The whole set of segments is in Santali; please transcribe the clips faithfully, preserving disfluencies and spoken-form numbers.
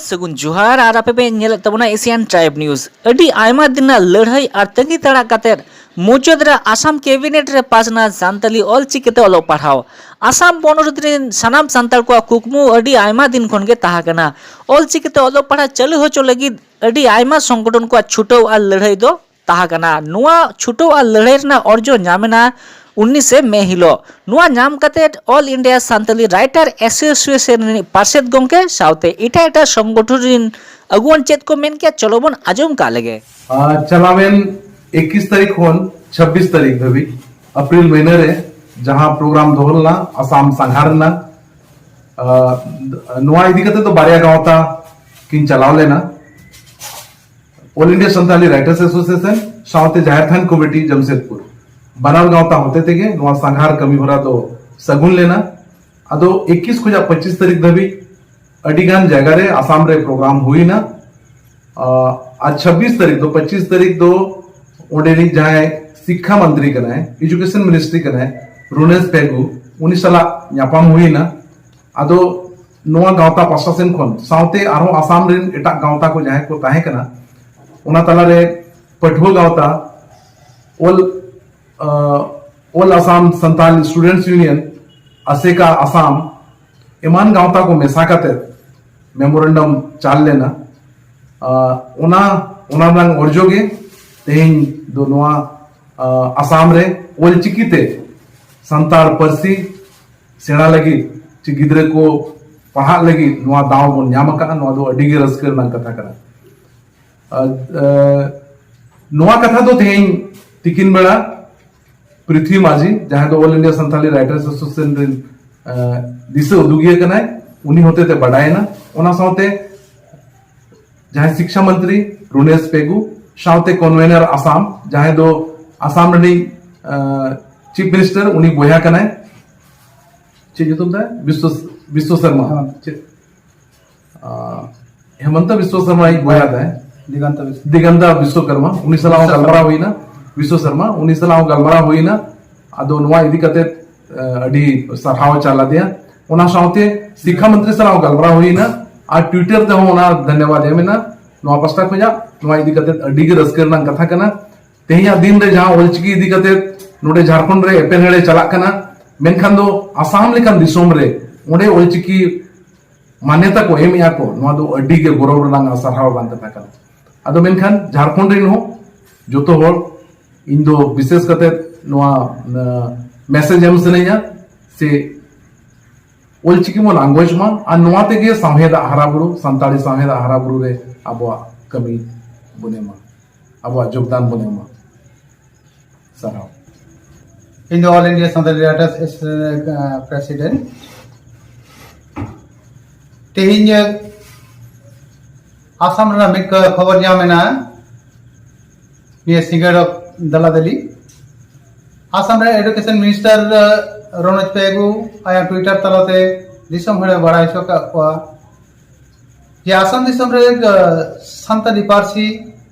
ᱥᱟᱹᱜᱩᱱ ᱡᱚᱦᱟᱨ, ᱟᱨ ᱟᱯᱮ ᱯᱮ ᱧᱮᱞᱮᱫ ᱛᱟᱵᱚᱱᱟ Asian Tribe News᱾ ᱟᱹᱰᱤ ᱟᱭᱢᱟ ᱫᱤᱱ ᱨᱮᱱᱟᱜ ᱞᱟᱹᱲᱦᱟᱹᱭ ᱟᱨ ᱛᱟᱺᱜᱤ ᱛᱟᱲᱟᱜ ᱠᱟᱛᱮᱫ ᱢᱩᱪᱟᱹᱫ ᱨᱮ ᱟᱥᱟᱢ ᱠᱮᱵᱤᱱᱮᱴ ᱨᱮ ᱯᱟᱥ ᱮᱱᱟ ᱥᱟᱱᱛᱟᱞᱤ ᱚᱞ ᱪᱤᱠᱤ ᱛᱮ ᱚᱞᱚᱜ ᱯᱟᱲᱦᱟᱣ᱾ ᱟᱥᱟᱢ ᱯᱚᱱᱚᱛ ᱨᱮᱱ ᱥᱟᱱᱟᱢ ᱥᱟᱱᱛᱟᱲ ᱠᱚᱣᱟᱜ ᱠᱩᱠᱢᱩ ᱟᱹᱰᱤ ᱟᱭᱢᱟ ᱫᱤᱱ ᱠᱷᱚᱱ ᱜᱮ ᱛᱟᱦᱮᱸ ᱠᱟᱱᱟ ᱚᱞ ᱪᱤᱠᱤ ᱛᱮ ᱚᱞᱚᱜ ᱯᱟᱲᱦᱟᱣ ᱪᱟᱹᱞᱩ ᱦᱚᱪᱚ ᱞᱟᱹᱜᱤᱫ ᱟᱹᱰᱤ ᱟᱭᱢᱟ ᱥᱚᱝᱜᱚᱴᱷᱚᱱ ᱠᱚᱣᱟᱜ ᱪᱷᱩᱴᱟᱹᱣ ᱟᱨ ᱞᱟᱹᱲᱦᱟᱹᱭ ᱫᱚ ᱛᱟᱦᱮᱸ ᱠᱟᱱᱟ᱾ ᱱᱚᱣᱟ ᱪᱷᱩᱴᱟᱹᱣ ᱟᱨ ᱞᱟᱹᱲᱦᱟᱹᱭ ᱨᱮᱱᱟᱜ ᱚᱨᱡᱚ ᱧᱟᱢ ᱮᱱᱟ ᱩᱱᱤᱥᱮ ᱢᱮ ᱦᱤᱞᱳᱜ᱾ ᱱᱚᱣᱟ ᱧᱟᱢ ᱠᱟᱛᱮ All India Santali Writer Association ᱨᱤᱱᱤᱡ ᱯᱟᱨᱥᱮᱛ ᱜᱚᱢᱠᱮ ᱥᱟᱶᱛᱮ ᱮᱴᱟᱜ ᱮᱴᱟᱜ ᱥᱚᱝᱜᱚᱴᱷᱚᱱ ᱨᱤᱱ ᱟᱹᱜᱩᱣᱟᱹᱱ ᱪᱮᱫ ᱠᱚ ᱢᱮᱱ ᱠᱮᱫᱟ, ᱪᱚᱞᱚ ᱵᱚᱱ ᱟᱸᱡᱚᱢ ᱠᱟᱜ ᱞᱮᱜᱮ᱾ ᱟᱨ ᱪᱟᱞᱟᱣᱮᱱ ᱮᱠᱤᱥ ᱛᱟᱹᱨᱤᱠᱷ ᱠᱷᱚᱱ ᱪᱷᱟᱵᱵᱤᱥ ᱛᱟᱹᱨᱤᱠᱷ ᱫᱷᱟᱹᱵᱤᱡ ᱮᱯᱨᱤᱞ ᱢᱟᱹᱦᱱᱟᱹ ᱨᱮ ᱡᱟᱦᱟᱸ ᱯᱨᱳᱜᱨᱟᱢ ᱫᱚᱦᱚ ᱞᱮᱱᱟ ᱟᱥᱟᱢ ᱥᱟᱸᱜᱷᱟᱨ ᱨᱮᱱᱟᱜ, ᱟᱨ ᱱᱚᱣᱟ ᱤᱫᱤ ᱠᱟᱛᱮ ᱫᱚ ᱵᱟᱨᱭᱟ ᱜᱟᱶᱛᱟ ᱠᱤᱱ ᱪᱟᱞᱟᱣ ᱞᱮᱱᱟ, All India Santali Writers Association ᱥᱟᱶᱛᱮ ᱡᱟᱦᱮᱨ ᱛᱷᱟᱱ ᱠᱚᱢᱤᱴᱤ ᱡᱟᱢᱥᱮᱫᱽᱯᱩᱨ, ᱵᱟᱱᱟᱨ ᱜᱟᱶᱛᱟ ᱦᱚᱛᱮ ᱛᱮᱜᱮ ᱱᱚᱣᱟ ᱥᱟᱸᱜᱷᱟᱨ ᱠᱟᱹᱢᱤ ᱦᱚᱨᱟ ᱫᱚ ᱥᱟᱹᱜᱩᱱ ᱞᱮᱱᱟ᱾ ᱟᱫᱚ ᱮᱠᱤᱥ ᱠᱷᱚᱱᱟᱜ ᱯᱚᱸᱪᱤᱥ ᱛᱟᱹᱨᱤᱠᱷ ᱫᱷᱟᱹᱵᱤᱡ ᱟᱹᱰᱤ ᱜᱟᱱ ᱡᱟᱭᱜᱟ ᱨᱮ ᱟᱥᱟᱢ ᱨᱮ ᱯᱨᱳᱜᱨᱟᱢ ᱦᱩᱭᱱᱟ᱾ ᱟᱨ ᱪᱷᱟᱵᱵᱤᱥ ᱛᱟᱹᱨᱤᱠᱷ ᱫᱚ, ᱯᱚᱸᱪᱤᱥ ᱛᱟᱹᱨᱤᱠᱷ ᱫᱚ ᱚᱸᱰᱮ ᱨᱤᱱ ᱡᱟᱦᱟᱸᱭ ᱥᱤᱠᱠᱷᱟ ᱢᱚᱱᱛᱨᱤ ᱠᱟᱱᱟᱭ, ᱮᱡᱩᱠᱮᱥᱚᱱ ᱢᱤᱱᱤᱥᱴᱨᱤ ᱠᱟᱱᱟᱭ, ᱨᱩᱱᱮᱥ ᱯᱮᱜᱩ, ᱩᱱᱤ ᱥᱟᱞᱟᱜ ᱧᱟᱯᱟᱢ ᱦᱩᱭᱱᱟ᱾ ᱟᱫᱚ ᱱᱚᱣᱟ ᱜᱟᱶᱛᱟ ᱯᱟᱥᱴᱟ ᱥᱮᱱ ᱠᱷᱚᱱ ᱥᱟᱶᱛᱮ ᱟᱨᱦᱚᱸ ᱟᱥᱟᱢ ᱨᱮᱱ ᱮᱴᱟᱜ ᱜᱟᱶᱛᱟ ᱠᱚ ᱡᱟᱦᱟᱸᱭ ᱠᱚ ᱛᱟᱦᱮᱸ ᱠᱟᱱᱟ, ᱚᱱᱟ ᱛᱟᱞᱟᱨᱮ ᱯᱟᱹᱴᱷᱩᱣᱟᱹ ᱜᱟᱶᱛᱟ, ᱚᱞ, ᱟᱸ, All Assam Santal Students Union, ᱟᱥᱮᱠᱟ ᱟᱥᱟᱢ, ᱮᱢᱟᱱ ᱜᱟᱶᱛᱟ ᱠᱚ ᱢᱮᱥᱟ ᱠᱟᱛᱮ ᱢᱮᱢᱳᱨᱮᱱᱰᱟᱢ ᱪᱟᱞ ᱞᱮᱱᱟ᱾ ᱟᱸ, ᱚᱱᱟ, ᱚᱱᱟ ᱨᱮᱱᱟᱜ ᱚᱨᱡᱚ ᱜᱮ ᱛᱮᱦᱮᱧ ᱫᱚ ᱱᱚᱣᱟ, ᱟᱸ, ᱟᱥᱟᱢ ᱨᱮ ᱚᱞᱪᱤᱠᱤ ᱛᱮ ᱥᱟᱱᱛᱟᱲ ᱯᱟᱹᱨᱥᱤ ᱥᱮᱬᱟ ᱞᱟᱹᱜᱤᱫ ᱪᱮ ᱜᱤᱫᱽᱨᱟᱹ ᱠᱚ ᱯᱟᱲᱦᱟᱜ ᱞᱟᱹᱜᱤᱫ ᱱᱚᱣᱟ ᱫᱟᱣ ᱵᱚᱱ ᱧᱟᱢ ᱟᱠᱟᱫᱼᱟ᱾ ᱱᱚᱣᱟ ᱫᱚ ᱟᱹᱰᱤ ᱜᱮ ᱨᱟᱹᱥᱠᱟᱹ ᱨᱮᱱᱟᱜ ᱠᱟᱛᱷᱟ ᱠᱟᱱᱟ᱾ ᱟᱨ, ᱟᱨ, ᱱᱚᱣᱟ ᱠᱟᱛᱷᱟ ᱫᱚ ᱛᱮᱦᱮᱧ ᱛᱤᱠᱤᱱ ᱵᱮᱲᱟ ᱯᱨᱤᱛᱷᱤ ᱢᱟᱹᱡᱷᱤ, ᱡᱟᱦᱟᱸᱭ ᱫᱚ All India Santali Writers Association ᱨᱮᱱ, ᱟᱨ, ᱫᱤᱥᱟᱹ ᱩᱫᱩᱜᱤᱭᱟᱹ ᱠᱟᱱᱟᱭ, ᱩᱱᱤ ᱦᱚᱛᱮᱛᱮ ᱵᱟᱰᱟᱭᱮᱱᱟ᱾ ᱚᱱᱟ ᱥᱟᱶᱛᱮ ᱡᱟᱦᱟᱸᱭ ᱥᱤᱠᱠᱷᱟ ᱢᱚᱱᱛᱨᱤ ᱨᱩᱱᱮᱥ ᱯᱮᱜᱩ ᱥᱟᱶᱛᱮ ᱠᱚᱱᱵᱷᱮᱱᱟᱨ ᱟᱥᱟᱢ, ᱡᱟᱦᱟᱸᱭ ᱫᱚ ᱟᱥᱟᱢ ᱨᱤᱱᱤᱡ, ᱟᱨ, ᱪᱤᱯ ᱢᱤᱱᱤᱥᱴᱟᱨ, ᱩᱱᱤ ᱵᱚᱭᱦᱟ ᱠᱟᱱᱟᱭ᱾ ᱪᱮᱫ ᱧᱩᱛᱩᱢ ᱛᱟᱭ? ᱵᱤᱥᱣᱚ, ᱵᱤᱥᱣᱚ ᱥᱚᱨᱢᱟ᱾ ᱦᱮᱸ᱾ ᱪᱮᱫ? ᱟᱨ, ᱦᱮᱢᱚᱱᱛᱚ ᱵᱤᱥᱣᱚ ᱥᱚᱨᱢᱟ ᱤᱡ ᱵᱚᱭᱦᱟ ᱛᱟᱭ᱾ ᱫᱤᱜᱟᱱᱛᱟ ᱵᱤᱥᱣᱚ᱾ ᱫᱤᱜᱟᱱᱛᱟ ᱵᱤᱥᱣᱚᱠᱚᱨᱢᱟ, ᱩᱱᱤ ᱥᱟᱞᱟᱜ ᱦᱚᱸ ᱵᱤᱥᱣᱚᱠᱚᱨᱢᱟ᱾ ᱜᱟᱞᱢᱟᱨᱟᱣ ᱦᱩᱭᱱᱟ᱾ ᱵᱤᱥᱣᱚ ᱥᱚᱨᱢᱟ, ᱩᱱᱤ ᱥᱟᱞᱟᱜ ᱦᱚᱸ ᱜᱟᱞᱢᱟᱨᱟᱣ ᱦᱩᱭᱱᱟ᱾ ᱟᱫᱚ ᱱᱚᱣᱟ ᱤᱫᱤ ᱠᱟᱛᱮ, ᱟᱹᱰᱤ ᱥᱟᱨᱦᱟᱣ ᱪᱟᱞ ᱟᱫᱮᱭᱟ᱾ ᱚᱱᱟ ᱥᱟᱶᱛᱮ ᱥᱤᱠᱠᱷᱟ ᱢᱚᱱᱛᱨᱤ ᱥᱟᱞᱟᱜ ᱦᱚᱸ ᱜᱟᱞᱢᱟᱨᱟᱣ ᱦᱩᱭᱱᱟ᱾ ᱟᱨ ᱴᱩᱭᱴᱟᱨ ᱛᱮᱦᱚᱸ ᱚᱱᱟ ᱫᱷᱚᱱᱭᱚᱵᱟᱫ ᱮᱢ ᱮᱱᱟ᱾ ᱱᱚᱣᱟ ᱯᱟᱥᱴᱟ ᱠᱷᱚᱱᱟᱜ ᱱᱚᱣᱟ ᱤᱫᱤ ᱠᱟᱛᱮ ᱟᱹᱰᱤ ᱜᱮ ᱨᱟᱹᱥᱠᱟᱹ ᱨᱮᱱᱟᱜ ᱠᱟᱛᱷᱟ ᱠᱟᱱᱟ᱾ ᱛᱮᱦᱮᱧᱟᱜ ᱫᱤᱱ ᱨᱮ ᱡᱟᱦᱟᱸ ᱚᱞᱪᱤᱠᱤ ᱤᱫᱤ ᱠᱟᱛᱮ ᱱᱚᱰᱮ ᱡᱷᱟᱲᱠᱷᱚᱸᱰ ᱨᱮ ᱮᱯᱮᱨᱦᱮᱸᱰᱮ ᱪᱟᱞᱟᱜ ᱠᱟᱱᱟ, ᱢᱮᱱᱠᱷᱟᱱ ᱫᱚ ᱟᱥᱟᱢ ᱞᱮᱠᱟᱱ ᱫᱤᱥᱚᱢ ᱨᱮ ᱚᱸᱰᱮ ᱚᱞᱪᱤᱠᱤ ᱢᱟᱱᱭᱚᱛᱟ ᱠᱚ ᱮᱢᱮᱜᱼᱟ ᱠᱚ, ᱱᱚᱣᱟ ᱫᱚ ᱟᱹᱰᱤ ᱜᱮ ᱜᱚᱨᱚᱵᱽ ᱨᱮᱱᱟᱜ ᱟᱨ ᱥᱟᱨᱦᱟᱣ ᱨᱮᱱᱟᱜ ᱠᱟᱛᱷᱟ ᱠᱟᱱᱟ᱾ ᱟᱫᱚ ᱢᱮᱱᱠᱷᱟᱱ ᱡᱷᱟᱲᱠᱷᱚᱸᱰ ᱨᱮᱱ ᱦᱚᱸ ᱡᱚᱛᱚ ᱦᱚᱲ, ᱤᱧ ᱫᱚ ᱵᱤᱥᱮᱥ ᱠᱟᱛᱮ ᱱᱚᱣᱟ ᱢᱮᱥᱮᱡᱽ ᱮᱢ ᱥᱟᱱᱟᱧᱟ ᱥᱮ ᱚᱞᱪᱤᱠᱤ ᱵᱚᱱ ᱟᱸᱜᱚᱪ ᱢᱟ, ᱟᱨ ᱱᱚᱣᱟ ᱛᱮᱜᱮ ᱥᱟᱶᱦᱮᱫᱟᱜ ᱦᱟᱨᱟ ᱵᱩᱨᱩ, ᱥᱟᱱᱛᱟᱲᱤ ᱥᱟᱶᱦᱮᱫᱟᱜ ᱦᱟᱨᱟ ᱵᱩᱨᱩ ᱨᱮ ᱟᱵᱚᱣᱟᱜ ᱠᱟᱹᱢᱤ ᱵᱚᱱ ᱮᱢᱟ, ᱟᱵᱚᱣᱟᱜ ᱡᱳᱜᱽᱫᱟᱱ ᱵᱚᱱ ᱮᱢᱟ᱾ ᱥᱟᱨᱦᱟᱣ᱾ ᱤᱧ ᱫᱚ All India Santali Writers Association president᱾ ᱛᱮᱦᱮᱧ ᱟᱥᱟᱢ ᱨᱮᱱᱟᱜ ᱢᱤᱫ ᱠᱷᱚᱵᱚᱨ ᱧᱟᱢ ᱮᱱᱟ ᱱᱤᱭᱟᱹ ᱥᱤᱸᱜᱟᱹᱲ ᱫᱟᱞᱟ ᱫᱟᱞᱤ᱾ ᱟᱥᱟᱢ ᱨᱮ ᱮᱰᱩᱠᱮᱥᱚᱱ ᱢᱤᱱᱤᱥᱴᱟᱨ ᱨᱚᱱᱚᱡᱽ ᱯᱮᱜᱩ ᱟᱭᱟᱜ ᱴᱩᱭᱴᱟᱨ ᱛᱟᱞᱟᱛᱮ ᱫᱤᱥᱚᱢ ᱦᱚᱲᱮ ᱵᱟᱲᱟᱭ ᱦᱚᱪᱚ ᱠᱟᱜ ᱠᱚᱣᱟ ᱡᱮ ᱟᱥᱟᱢ ᱫᱤᱥᱚᱢ ᱨᱮ ᱥᱟᱱᱛᱟᱲᱤ ᱯᱟᱹᱨᱥᱤ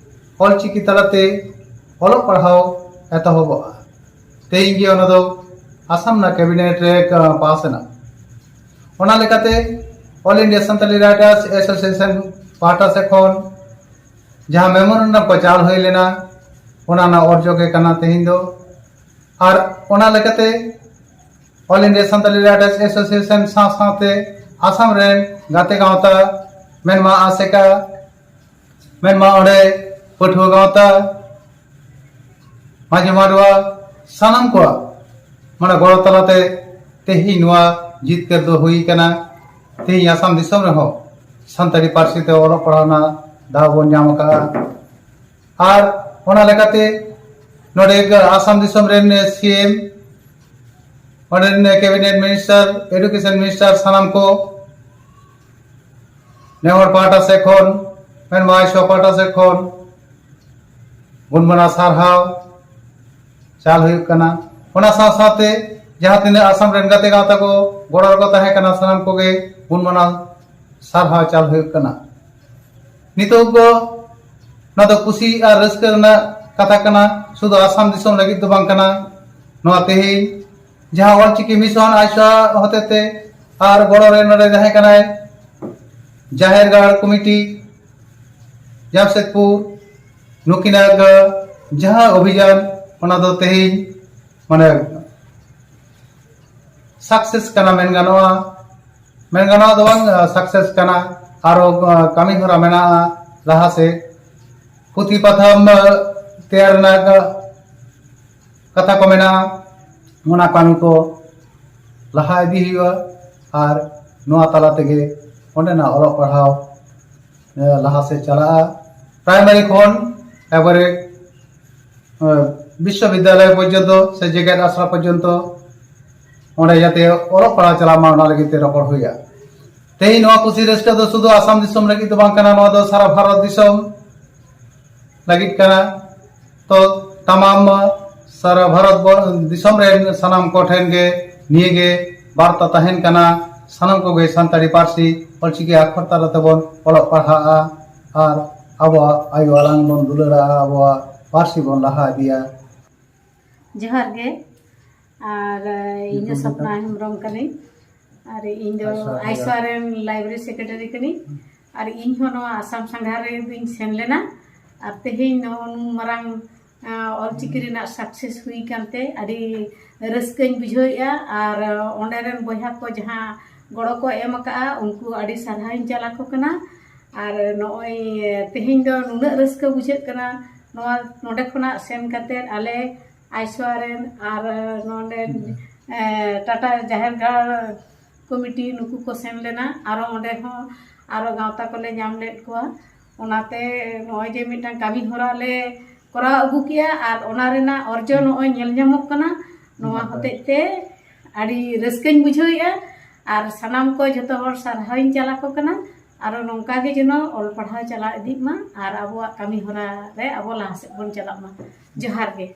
ᱚᱞᱪᱤᱠᱤ ᱛᱟᱞᱟᱛᱮ ᱚᱞᱚᱜ ᱯᱟᱲᱦᱟᱣ ᱮᱛᱚᱦᱚᱵᱚᱜᱼᱟ᱾ ᱛᱮᱦᱮᱧ ᱜᱮ ᱚᱱᱟ ᱫᱚ ᱟᱥᱟᱢ ᱨᱮᱱᱟᱜ ᱠᱮᱵᱤᱱᱮᱴ ᱨᱮ ᱯᱟᱥ ᱮᱱᱟ᱾ ᱚᱱᱟ ᱞᱮᱠᱟᱛᱮ All India Santali Writers Association ᱯᱟᱦᱴᱟ ᱥᱮᱫ ᱠᱷᱚᱱ ᱡᱟᱦᱟᱸ ᱢᱮᱢᱳᱨᱮᱱᱰᱟᱢ ᱠᱚ ᱪᱟᱞ ᱦᱩᱭ ᱞᱮᱱᱟ, ᱚᱱᱟ ᱨᱮᱱᱟᱜ ᱚᱨᱡᱚ ᱜᱮ ᱠᱟᱱᱟ ᱛᱮᱦᱮᱧ ᱫᱚ᱾ ᱟᱨ ᱚᱱᱟ ᱞᱮᱠᱟᱛᱮ All India Santali Writers Association ᱥᱟᱶ ᱥᱟᱶᱛᱮ ᱟᱥᱟᱢ ᱨᱮᱱ ᱜᱟᱛᱮ ᱜᱟᱶᱛᱟ, ᱢᱮᱱᱢᱟ ᱟᱥᱮᱠᱟ, ᱢᱮᱱᱢᱟ ᱚᱸᱰᱮ ᱯᱟᱹᱴᱷᱩᱣᱟᱹ ᱜᱟᱶᱛᱟ, ᱢᱟᱹᱡᱷᱤ ᱢᱟᱰᱣᱟ, ᱥᱟᱱᱟᱢ ᱠᱚᱣᱟᱜ ᱢᱟᱱᱮ ᱜᱚᱲᱚ ᱛᱟᱞᱟᱛᱮ ᱛᱮᱦᱮᱧ ᱱᱚᱣᱟ ᱡᱤᱛᱠᱟᱹᱨ ᱫᱚ ᱦᱩᱭ ᱠᱟᱱᱟ᱾ ᱛᱮᱦᱮᱧ ᱟᱥᱟᱢ ᱫᱤᱥᱚᱢ ᱨᱮᱦᱚᱸ ᱥᱟᱱᱛᱟᱲᱤ ᱯᱟᱹᱨᱥᱤ ᱛᱮ ᱚᱞᱚᱜ ᱯᱟᱲᱦᱟᱣ ᱨᱮᱱᱟᱜ ᱫᱟᱣ ᱵᱚᱱ ᱧᱟᱢ ᱟᱠᱟᱫᱼᱟ᱾ ᱟᱨ ᱚᱱᱟ ᱞᱮᱠᱟᱛᱮ ᱱᱚᱰᱮ ᱟᱥᱟᱢ ᱫᱤᱥᱚᱢ ᱨᱮᱱ ᱥᱤ ᱮᱢ, ᱚᱸᱰᱮ ᱨᱮᱱ ᱠᱮᱵᱤᱱᱮᱴ ᱢᱤᱱᱤᱥᱴᱟᱨ, ᱮᱰᱩᱠᱮᱥᱚᱱ ᱢᱤᱱᱤᱥᱴᱟᱨ, ᱥᱟᱱᱟᱢ ᱠᱚ ᱱᱮᱦᱚᱨ ᱯᱟᱦᱴᱟ ᱥᱮᱫ ᱠᱷᱚᱱ, ᱢᱮᱱ ᱢᱟᱦᱟᱥᱚᱭ ᱯᱟᱦᱴᱟ ᱥᱮᱫ ᱠᱷᱚᱱ ᱜᱩᱱᱢᱟᱱᱟᱣ ᱥᱟᱨᱦᱟᱣ ᱪᱟᱞ ᱦᱩᱭᱩᱜ ᱠᱟᱱᱟ᱾ ᱚᱱᱟ ᱥᱟᱶ ᱥᱟᱶᱛᱮ ᱡᱟᱦᱟᱸ ᱛᱤᱱᱟᱹᱜ ᱟᱥᱟᱢ ᱨᱮᱱ ᱜᱟᱛᱮ ᱜᱟᱶᱛᱟ ᱠᱚ ᱜᱚᱲᱚ ᱨᱮᱠᱚ ᱛᱟᱦᱮᱸ ᱠᱟᱱᱟ, ᱥᱟᱱᱟᱢ ᱠᱚᱜᱮ ᱜᱩᱱᱢᱟᱱᱟᱣ ᱥᱟᱨᱦᱟᱣ ᱪᱟᱞ ᱦᱩᱭᱩᱜ ᱠᱟᱱᱟ᱾ ᱱᱤᱛᱚᱜ ᱫᱚ ᱱᱚᱣᱟ ᱫᱚ ᱠᱩᱥᱤ ᱟᱨ ᱨᱟᱹᱥᱠᱟᱹ ᱨᱮᱱᱟᱜ ᱠᱟᱛᱷᱟ ᱠᱟᱱᱟ, ᱥᱩᱫᱷᱩ ᱟᱥᱟᱢ ᱫᱤᱥᱚᱢ ᱞᱟᱹᱜᱤᱫ ᱫᱚ ᱵᱟᱝ ᱠᱟᱱᱟ᱾ ᱱᱚᱣᱟ ᱛᱮᱦᱮᱧ ᱡᱟᱦᱟᱸ ᱚᱞᱪᱤᱠᱤ ᱢᱤᱥᱚᱱ ᱟᱭᱥᱟ ᱦᱚᱛᱮᱛᱮ ᱟᱨ ᱜᱚᱲᱚ ᱨᱮ ᱱᱚᱰᱮ ᱡᱟᱦᱟᱸᱭ ᱠᱟᱱᱟᱭ ᱡᱟᱦᱮᱨ ᱜᱟᱲ ᱠᱚᱢᱤᱴᱤ ᱡᱟᱢᱥᱮᱫᱽᱯᱩᱨ ᱱᱩᱠᱤᱱᱟᱜ ᱡᱟᱦᱟᱸ ᱚᱵᱷᱤᱡᱟᱱ, ᱚᱱᱟ ᱫᱚ ᱛᱮᱦᱮᱧ ᱢᱟᱱᱮ ᱥᱟᱠᱥᱮᱥ ᱠᱟᱱᱟ ᱢᱮᱱ ᱜᱟᱱᱚᱜᱼᱟ᱾ ᱢᱮᱱ ᱜᱟᱱᱚᱜᱼᱟ ᱫᱚ ᱵᱟᱝ, ᱥᱟᱠᱥᱮᱥ ᱠᱟᱱᱟ᱾ ᱟᱨᱚ ᱠᱟᱹᱢᱤ ᱦᱚᱨᱟ ᱢᱮᱱᱟᱜᱼᱟ ᱞᱟᱦᱟ ᱥᱮᱫ᱾ ᱯᱩᱛᱷᱤ ᱯᱟᱛᱷᱟᱢ ᱛᱮᱭᱟᱨ ᱨᱮᱱᱟᱜ ᱠᱟᱛᱷᱟ ᱠᱚ ᱢᱮᱱᱟᱜᱼᱟ, ᱚᱱᱟ ᱠᱟᱹᱢᱤ ᱠᱚ ᱞᱟᱦᱟ ᱤᱫᱤ ᱦᱩᱭᱩᱜᱼᱟ᱾ ᱟᱨ ᱱᱚᱣᱟ ᱛᱟᱞᱟ ᱛᱮᱜᱮ ᱚᱸᱰᱮᱱᱟᱜ ᱚᱞᱚᱜ ᱯᱟᱲᱦᱟᱣ ᱞᱟᱦᱟ ᱥᱮᱫ ᱪᱟᱞᱟᱜᱼᱟ᱾ ᱯᱨᱟᱭᱢᱟᱨᱤ ᱠᱷᱚᱱ ᱮᱠᱵᱟᱨᱮ ᱵᱤᱥᱥᱚᱵᱤᱫᱽᱫᱟᱞᱚᱭ ᱯᱚᱨᱡᱚᱱᱛᱚ ᱥᱮ ᱡᱮᱜᱮᱛ ᱟᱥᱲᱟ ᱯᱚᱨᱡᱚᱱᱛᱚ ᱚᱸᱰᱮ ᱡᱟᱛᱮ ᱚᱞᱚᱜ ᱯᱟᱲᱦᱟᱣ ᱪᱟᱞᱟᱜ ᱢᱟ, ᱚᱱᱟ ᱞᱟᱹᱜᱤᱫ ᱛᱮ ᱨᱚᱯᱚᱲ ᱦᱩᱭᱩᱜᱼᱟ᱾ ᱛᱮᱦᱮᱧ ᱱᱚᱣᱟ ᱠᱩᱥᱤ ᱨᱟᱹᱥᱠᱟᱹ ᱫᱚ ᱥᱩᱫᱷᱩ ᱟᱥᱟᱢ ᱫᱤᱥᱚᱢ ᱞᱟᱹᱜᱤᱫ ᱫᱚ ᱵᱟᱝ ᱠᱟᱱᱟ, ᱱᱚᱣᱟ ᱫᱚ ᱥᱟᱨᱟ ᱵᱷᱟᱨᱚᱛ ᱫᱤᱥᱚᱢ ᱞᱟᱹᱜᱤᱫ ᱠᱟᱱᱟ᱾ ᱛᱚ ᱛᱟᱢᱟᱢ ᱥᱟᱨᱟ ᱵᱷᱟᱨᱚᱛ ᱵᱚ- ᱫᱤᱥᱚᱢ ᱨᱮᱱ ᱥᱟᱱᱟᱢ ᱠᱚ ᱴᱷᱮᱱ ᱜᱮ ᱱᱤᱭᱟᱹ ᱜᱮ ᱵᱟᱨᱛᱟ ᱛᱟᱦᱮᱱ ᱠᱟᱱᱟ, ᱥᱟᱱᱟᱢ ᱠᱚᱜᱮ ᱥᱟᱱᱛᱟᱲᱤ ᱯᱟᱹᱨᱥᱤ ᱚᱞᱪᱤᱠᱤ ᱟᱠᱷᱚᱨ ᱛᱟᱞᱟ ᱛᱮᱵᱚᱱ ᱚᱞᱚᱜ ᱯᱟᱲᱦᱟᱜᱼᱟ ᱟᱨ ᱟᱵᱚᱣᱟᱜ ᱟᱭᱳ ᱟᱲᱟᱝ ᱵᱚᱱ ᱫᱩᱞᱟᱹᱲᱟ, ᱟᱵᱚᱣᱟᱜ ᱯᱟᱹᱨᱥᱤ ᱵᱚᱱ ᱞᱟᱦᱟ ᱤᱫᱤᱭᱟ᱾ ᱡᱚᱦᱟᱨ ᱜᱮ᱾ ᱟᱨ ᱤᱧ ᱫᱚ ᱥᱟᱯᱱᱟ ᱦᱮᱢᱵᱨᱚᱢ ᱠᱟᱹᱱᱟᱹᱧ᱾ ᱟᱨ ᱤᱧ ᱫᱚ ᱟᱭᱥᱣᱟ ᱨᱮᱱ ᱞᱟᱭᱵᱨᱮᱨᱤ ᱥᱮᱠᱨᱮᱴᱟᱨᱤ ᱠᱟᱹᱱᱟᱹᱧ᱾ ᱟᱨ ᱤᱧ ᱦᱚᱸ ᱱᱚᱣᱟ ᱟᱥᱟᱢ ᱥᱟᱸᱜᱷᱟᱨ ᱨᱮ ᱫᱩᱧ ᱥᱮᱱ ᱞᱮᱱᱟ᱾ ᱟᱨ ᱛᱮᱦᱮᱧ ᱱᱚᱜᱼᱚ ᱱᱩᱱ ᱢᱟᱨᱟᱝ ᱚᱞᱪᱤᱠᱤ ᱨᱮᱱᱟᱜ ᱥᱟᱠᱥᱮᱥ ᱦᱩᱭ ᱠᱟᱱᱛᱮ ᱟᱹᱰᱤ ᱨᱟᱹᱥᱠᱟᱹᱧ ᱵᱩᱡᱷᱟᱹᱣᱮᱫᱼᱟ᱾ ᱟᱨ ᱚᱸᱰᱮ ᱨᱮᱱ ᱵᱚᱭᱦᱟ ᱠᱚ ᱡᱟᱦᱟᱸ ᱜᱚᱲᱚ ᱠᱚ ᱮᱢ ᱟᱠᱟᱫᱼᱟ, ᱩᱱᱠᱩ ᱟᱹᱰᱤ ᱥᱟᱨᱦᱟᱣᱤᱧ ᱪᱟᱞ ᱟᱠᱚ ᱠᱟᱱᱟ᱾ ᱟᱨ ᱱᱚᱜᱼᱚᱭ ᱛᱮᱦᱮᱧ ᱫᱚ ᱱᱩᱱᱟᱹᱜ ᱨᱟᱹᱥᱠᱟᱹ ᱵᱩᱡᱷᱟᱹᱜ ᱠᱟᱱᱟ᱾ ᱱᱚᱣᱟ ᱱᱚᱰᱮ ᱠᱷᱚᱱᱟᱜ ᱥᱮᱱ ᱠᱟᱛᱮ ᱟᱞᱮ ᱟᱭᱥᱣᱟ ᱨᱮᱱ ᱟᱨ ᱱᱚᱰᱮ ᱴᱟᱴᱟ ᱡᱟᱦᱮᱨ ᱜᱟᱲ ᱠᱚᱢᱤᱴᱤ ᱱᱩᱠᱩ ᱠᱚ ᱥᱮᱱ ᱞᱮᱱᱟ᱾ ᱟᱨᱚ ᱚᱸᱰᱮ ᱦᱚᱸ ᱟᱨᱚ ᱜᱟᱶᱛᱟ ᱠᱚᱞᱮ ᱧᱟᱢ ᱞᱮᱫ ᱠᱚᱣᱟ᱾ ᱚᱱᱟᱛᱮ ᱱᱚᱜᱼᱚᱭ ᱡᱮ ᱢᱤᱫᱴᱟᱝ ᱠᱟᱹᱢᱤ ᱦᱚᱨᱟ ᱞᱮ ᱠᱚᱨᱟᱣ ᱟᱹᱜᱩ ᱠᱮᱜᱼᱟ ᱟᱨ ᱚᱱᱟ ᱨᱮᱱᱟᱜ ᱚᱨᱡᱚ ᱱᱚᱜᱼᱚᱭ ᱧᱮᱞ ᱧᱟᱢᱚᱜ ᱠᱟᱱᱟ᱾ ᱱᱚᱣᱟ ᱦᱚᱛᱮᱡ ᱛᱮ ᱟᱹᱰᱤ ᱨᱟᱹᱥᱠᱟᱹᱧ ᱵᱩᱡᱷᱟᱹᱣᱮᱫᱼᱟ᱾ ᱟᱨ ᱥᱟᱱᱟᱢ ᱠᱚ ᱡᱷᱚᱛᱚ ᱦᱚᱲ ᱥᱟᱨᱦᱟᱣᱤᱧ ᱪᱟᱞ ᱟᱠᱚ ᱠᱟᱱᱟ᱾ ᱟᱨᱚ ᱱᱚᱝᱠᱟ ᱜᱮ ᱡᱮᱱᱚ ᱚᱞ ᱯᱟᱲᱦᱟᱣ ᱪᱟᱞᱟᱣ ᱤᱫᱤᱜ ᱢᱟ ᱟᱨ ᱟᱵᱚᱣᱟᱜ ᱠᱟᱹᱢᱤ ᱦᱚᱨᱟ ᱨᱮ ᱟᱵᱚ ᱞᱟᱦᱟ ᱥᱮᱫ ᱵᱚᱱ ᱪᱟᱞᱟᱜ ᱢᱟ᱾ ᱡᱚᱦᱟᱨ ᱜᱮ᱾